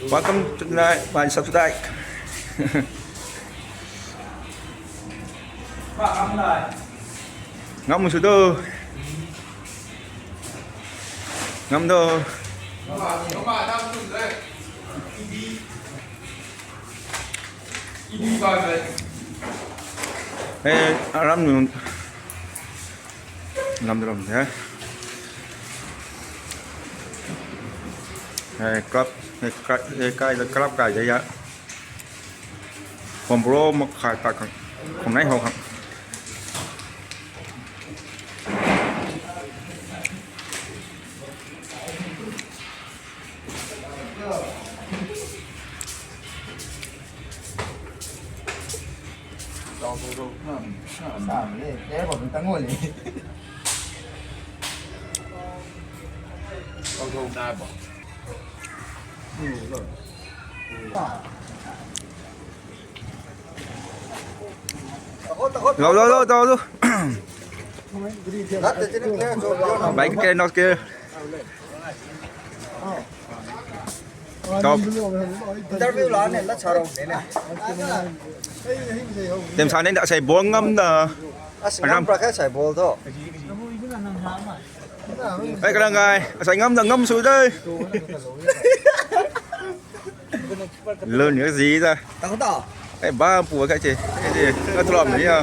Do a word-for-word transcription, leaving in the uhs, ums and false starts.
Welcome to my, my subscribe. Ngam sw do. Ngam do. Eh, aram nu. Lam ram de. Eh, club, eh, club, eh, kai, club kai de ya. Hom bro mak khai ta khang. Khom nai ho khang. Lo, lo, lo, lo, lo. Bike ke nok ke. Top. Interview la ne, la charo ne ne. Tem sa ne da sai bol ngam da. As ngam pra kha sai bol tho. Ai, karang ai, asai ngam da ngam sw de. Lun ni zi da. Tang ta. Ai, ba pu kha che. Ai, na tlom ni ya.